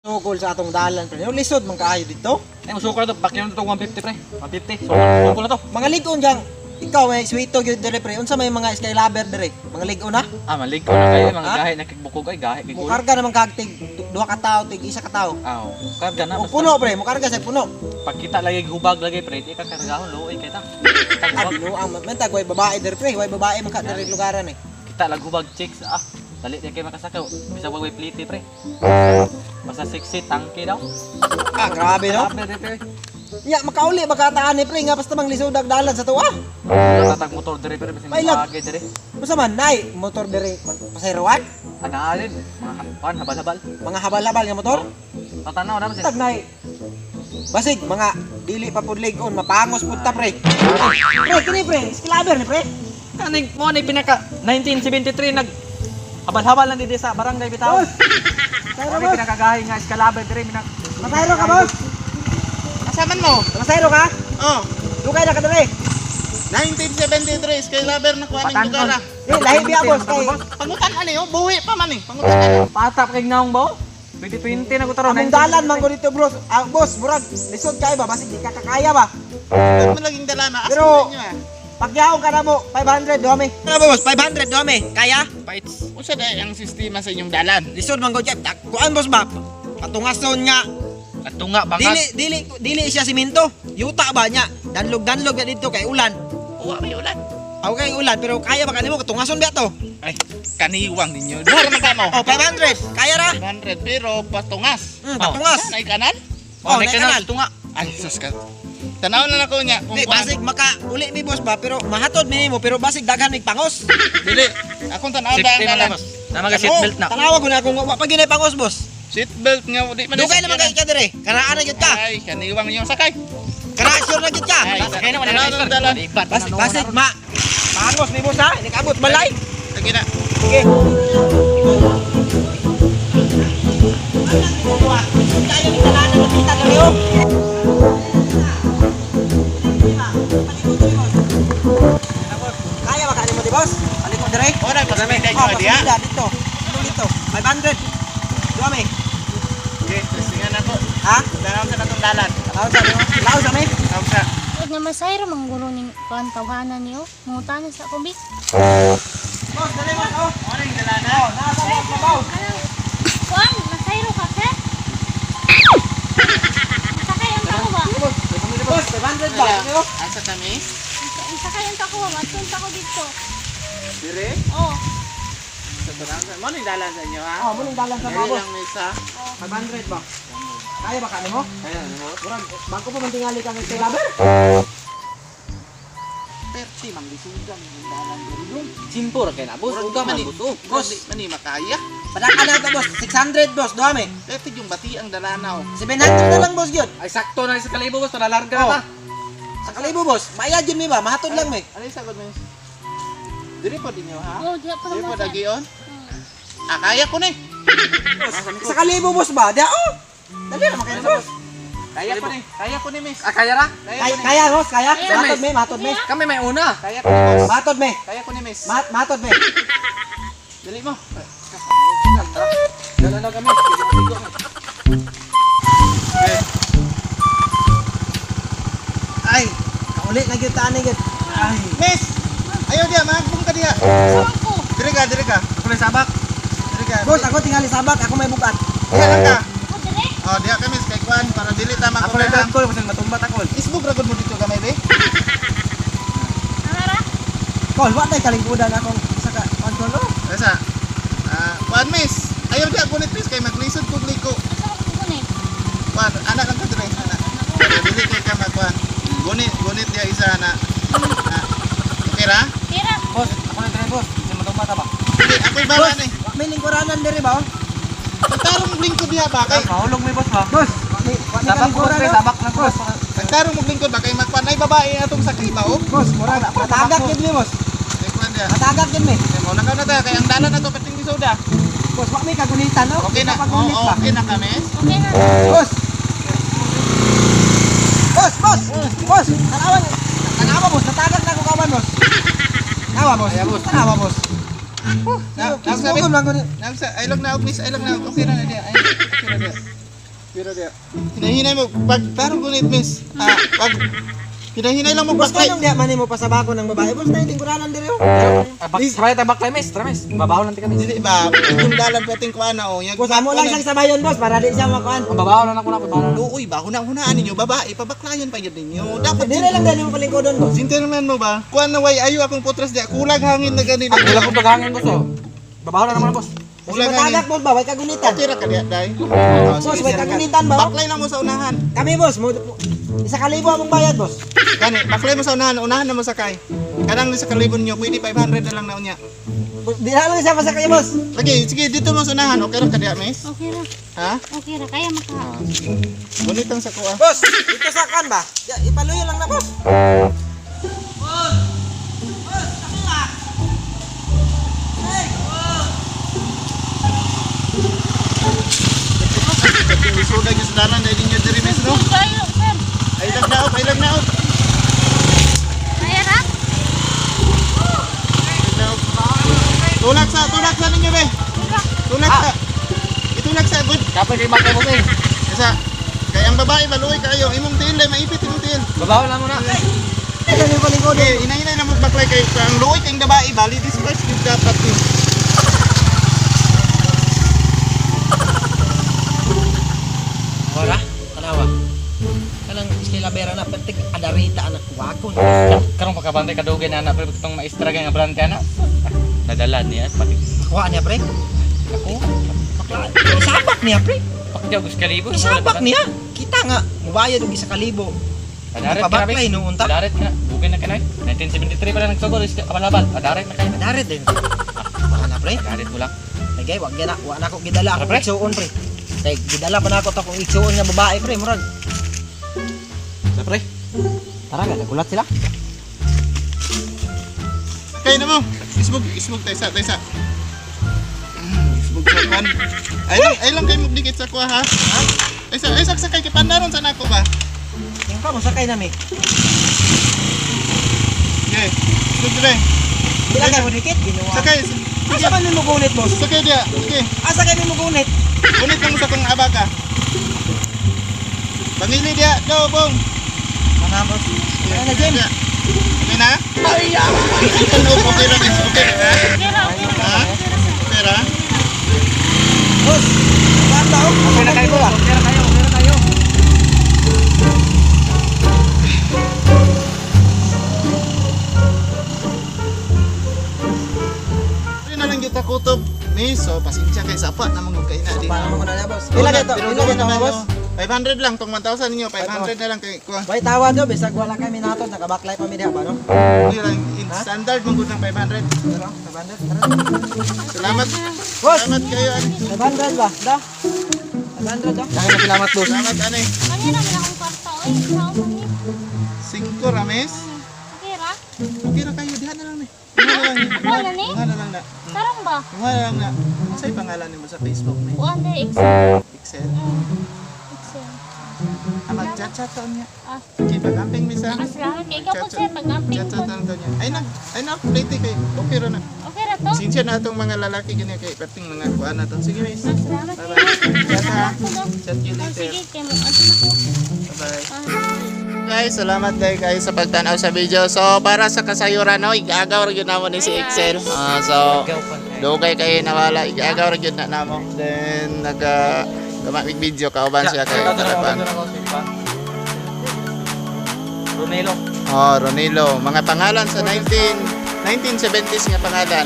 Sukol sa atong dalan pre. Lisod man kaayo dito. Ay, musukol na to. Bakyan na to 150, pre. 150. Sukol, sukol na to. Mga ligon dyan. Ikaw may sweeto gyud dire pre. Unsa may mga skylaber dire? Mga ligon na? Ah, malig ko na kayo. Mga Ha? gahe, nakikbukog ay gahe. Kay gulo. Mukarga naman kag tig duha ka tawo, tig isa ka tawo. Ah, oh. Karga na. O Basta. puno pre, mukarga sa puno. Pagkita lagi hubag lagi, pre. Di ka kargahon. Luoy kay ta. Kita Ah, hubag. binuang man tag way babae dire pre, way babae man ka dire lugaran eh. Kita lag hubag chicks. Ah, dali di kay makasakaw. Bisa wag way plite, pre. Basta sexy, tangke daw. Ah, grabe no. Grabe, pre, pre. Nya makauli ba taan ni pre nga basta mang lisod ang dalan sa tuwa. Tatag motor dire, pre. Basta May lag. bagay dire. Unsa man nay motor dire pasayroan? Anaalin. Mga pan, habal-habal. Mga habal-habal nga motor? Tatanaw na ba Tag nay. Basig mga dili pa pud ligon, mapangos pud ta pre. Pre, kini pre, skylaber ni pre. Kaning mo ni pinaka 1973 nag habal-habal lang dito sa barangay bitaw. Boss. Masayro Mo ni boss. pinakagahi nga eskalabay dire minak. Masayro ka boss. Asaman mo? Masayro ka? Oh, Dugay na ka dire. 1973, Skylaber na kuha ng lugar ah. Eh, lahi biya boss kay. Pangutan ano yun? Buhi pa man eh. Pangutan ano? Patap kay naong ba? 2020 na ko taron. Among dalan man ko dito bro. Ah, boss, murag lisod kay ba basig di ka kakaya ba. Ba't mo laging dala na? Asa Pero- ninyo ah? Pagyaon ka na mo, 500 duha mi. Ano ba boss, 500 duha mi. Kaya? Paits. Unsa dahil ang sistema sa inyong dalan? Lisod man ko jeff. Kuan boss ba? Patungason nga. Katunga Dili bangag. dili dili siya simento. Yuta ba niya? Danlog-danlog ya dito kay ulan. Uwa may ulan. Aw kay ulan pero kaya ba kanimo katungason ba to? Ay, kaniwang ninyo. Duha ra man kamo. Oh, 500. Kaya ra? 100 pero patungas. Patungas. Ay kanal? Oh, Oh, na kanal kanal. tunga. Ay, sus ka. Tanaw na nako niya kung Di, kuan. basig maka uli mi boss ba pero mahatod mi nimo pero basig daghan mig pangos. Dili. Akong tanaw ba ang Safety man dalan? lang, boss. Tama ka seatbelt na. Tanawa ko na kung wa pa ginay pangos boss. Seatbelt nga di man. Dugay naman kay ka dire. Karaan na gyud ka. Ay, kaniwang ninyo sakay. Karaan sure na gyud ka. Ay, Sakay na wala tanaw na ng dalan. Basig basig ma pangos mi boss ha. Nikabot balay. Sige na. Sige. Tayo ni dalanan nakita na niyo. Kaya ba kanimo di boss? Palikod dire. Ora pasmida Oh, nyo diya. pasumida dito. Dito dito. 500. Duha mi. Okay, testingan ako. Ha? Tanaw sa katong dalan. Tanaw sa niyo. Laos sa mi. Tanaw sa. Huwag na masayro, manggulo ning kuan tawhanan niyo. Mangutana sa ako, bis. Boss, dali boss oh. Ora yung dalanan. Oh, nasa boss mabaw. Anong, kuan, masayro ka, sir? Sakay ang tako ba? Boss, boss, 500 ba? Ano? Asa kami? Sakay ang tako ba? Matun tako dito. Dire? Oh, Sa tanaw sa. Mo ni dalan sa inyo ha. Oh, mo ning dalan sa Dili mga boss. lang may isa. 500 ba? Kaya ba kanimo? Kaya mo. Murag bangko pa man tingali kang skylaber. Perti mang lisudan yung dalan diri. Simpo ra kay na boss. Murag Uga di man man boss. Oh. Boss, di man ni makaya. Padaka na to boss, 600 boss, duha mi. Perti yung bati ang dalanaw. 700 na lang boss gyud. Ay sakto na sa kalibo boss, para larga Oh. na ta. Sa kalibo boss, maya gyud mi ba? Mahatod lang mi. Ano yung sagot mo? Dire po dinyo ha? oh, diya pa Dire po naman, sir. dagion. Hmm. Ah, kaya ko ni. Sa kalibo boss ba? Diya oh. Dali ra makayo boss. Kaya ko ni. Kaya ko ni miss. Ah, kaya ra? Kaya Kaya, ko ni. kaya boss, kaya. Kaya. Mahatod mi, mahatod mi. Kami may una. Kaya ko ni boss. Mahatod mi. Kaya ko ni miss. Mahatod mi. Dali mo. Dala na kami. Ay, kauli na gyud ta ani gyud. Ay. Miss! Ayaw diya, mahagbong ka diya. Saan ko? Dire ka, dire ka. Ako lang sabak. Dire ka. Boss, ako tingali sabak, ako may bukat. Diya lang ka. Ako dire? Oh, diya ka miss kay Kwan para dili ta Ako lang makuha. call kasi matumba ta call. Isbog ra gud mo dito gamay be. Angara? Kol, wa tay kalingkudan akong isa ka control oh. Asa? Ah, Kwan miss. Ayaw diya gunit miss kay maglisod kog liko. Asa ko kukunin? Kwan, anak lang ka dire, anak. Para dili kay ka magkuan. Gunit, gunit diya isa ana. Ah, okay ra? Pira. Boss, ako lang dre boss. Kasi matumba ta ba? Dili, ako'y baba Boss, ni. wa may lingkuranan diri ba? oh? Pagtarong mong lingkod diha ba kay Mahulog mi boss ba? Boss, wa may Sabak ko boss, kalingkuran. pre, oh. sabak lang ko boss. Pagtarong mong lingkod ba kay magkuan ay babae atong sakay ba oh. Boss, murag matagak gyud mi boss. Kay kuan diha. Matagak gyud mi. Kay mo na ta kay ang dalan nato perting soda. Boss, wa may kagunitan oh. Okay na. Pagunit Oo, ba? okay na ka miss. Okay na. Boss. Boss, boss. Boss, tanawan. Tanawa boss, natagak na ako kawan boss. Tanawa boss. Tanawa boss. Na, Kismogon lang ko ni. Nagsa, ay lang na miss, ay lang na. Okay na na diha. Ay, okay na diha. Pira diya. Hinahinay mo pag tarong gunit, miss. Ah, pag hinahinay lang mo Boss, baklay. kanong diya man mo pasabako ng babae? Boss, na lingkuranan diri oh. Ah, Sabay tayo baklay, miss. Tara, miss. Babaho lang tika, miss. Dili ba? Itong dalan pating kuan na oh. Yang Boss, amo lang siyang sabayon, boss, para di siya makuan. Ang babaho lang ako na, babaho lang. Uy, ba huna-hunaan ninyo babae, pabaklayan pa yun ninyo. Dapat Dire lang dali mo palingkodon, boss. Gentleman mo ba? Kuan na way ayo akong putras diya. Kulag hangin na ganito. Ah, wala pong paghangin, boss, oh. Babaho na naman, boss. Kasi Kulag hangin. matagak, boss ba? Way kagunitan. Okay ra ka diya, day. Oh, Boss, way kagunitan ba? Baklay lang mo sa unahan. Kami, boss, mo, 1,000 among bayad, boss. Kani, baklay mo sa unahan, unahan na mo sakay. Kanang sa kalibon niyo, pwede 500 na lang na unya. Boss, di na lang siya masakay, boss. Lagi, sige dito mo sa unahan. Okay ra ka diya, miss? Okay ra. Ha? Okay ra kaya maka. Gunit ang sa kuha. Boss, dito sa kan ba? Ya, ipaluyo lang na, boss. Isuda gyud sa dalan dahil ninyo diri, miss, no? Kayo, sir. Ay lang naop, ay lang naop. Kaya ra? Ay naop. Tulak sa ninyo, be. Tulak sa. Itulak sa good. Kapag kay baklay, boss, eh. Isa. Kay ang babae maluoy kayo, imong tiil ay maipit imong tiil. Babaho lang muna. Dali mo palingkodon. Okay, inahinay na mo baklay kay ang luoy kay babae ba, ladies first gyud dapat ni. Ora, tanawa. Kanang iskila bera na pertig adarita anak wako. Karong pagkabantay kadugay na anak, pero itong maestra nga brand ka na. Nadala niya, pati. Nakuha niya, pre. Ako, Bakla. Isabak niya, pre. pakyaw, gusto kalibo. Isabak niya. Kita nga, mubayad og 1,000. Adarit ka na, Pabaklay miss. noon ta. Adarit ka na. Dugay na ka na, eh. 1973 pa lang nagsugod, is kabalabal. Adarit na kayo. Adarit din. Baka na, pre. Adarit mo lang. Nagay, wag na, wa na ko gidala akong Tara, pre. igsuon, pre. Kay gidala pa nako to akong igsuon nga babae, pre, murag. Sa pre. Tara, nagulat sila. Kay na mo. Isbog, isbog taysa, taysa. Isbog sa kan. Ay lang kay mugdikit sa kuha ha. Ay sa ay saksa kay pandaron sa nako ba. Yung pa mo sakay nami. Okay. Isbog dire. Bila kay mo dikit, ginawa. Sakay. Asa man mo gunit, boss? Sakay diya. Sige. Asa kay mo gunit? Gunit lang sa kong abaka. Pangili diya, do bong. Mga boss. Ano na, Jim? Diya. Okay na? Ay, okay ra, miss. Okay ra. Okay ra, okay ra. Ha? Okay ra? Boss, saan ba? oh? Okay na kayo, boss. Okay na kayo, okay na kayo. Dili na lang kita kutob. Miss, so pasensya kay sapa na mong kay na di. Paano mo na na, boss? Pila kayo to? Pero Pila kayo to, naman, boss? oh. 500 lang tong 1,000 ninyo, 500 na lang kay kuha. Bay tawa do, bisag wala kami nato, nakabaklay pa mi diha ba no? Hindi lang in standard mong gud ng 500. Pero, 500, tara. Salamat. Boss, Salamat kayo ani. 500 ba? Da? 500 do. Daghang salamat, boss. Salamat ani. Kanina man akong kwarta oy. Sao man ni? 5 rames. Okay ra? Okay ra kayo diha na lang ni. Diha na lang ni. Ako na ni? Diha na lang na. Tarong ba? Diha na lang na. Unsay pangalan nimo sa Facebook ni? Kuan de Excel. Excel. Excel. Ah, mag-chat-chat taon niya. Ah, Okay, pag-amping misa. ah, salamat kay ikaw po sir, pag-amping Chat-chat po. taon niya. Ay nag ay na plate kay okay ra na. Okay ra to? Sinsya na atong mga lalaki ganyan kay pating mga kuan na to. Sige, miss. Ah, salamat Bye-bye. kayo. Chat ha. Salamat po do. Chat you Oh, later. sige, kay mo ato na ko. Bye-bye. Ah. Guys, salamat dahil kayo sa pagtanaw sa video. So, para sa kasayuran, no, igagaw ra gyud namo ni si Excel. Ah, so, dugay kayo nawala, igagaw ra gyud na namo. Then, naga gamit video kauban siya kay Karapan. Romelo. Oh, Ronilo, mga pangalan sa 19 1970s nga pangalan.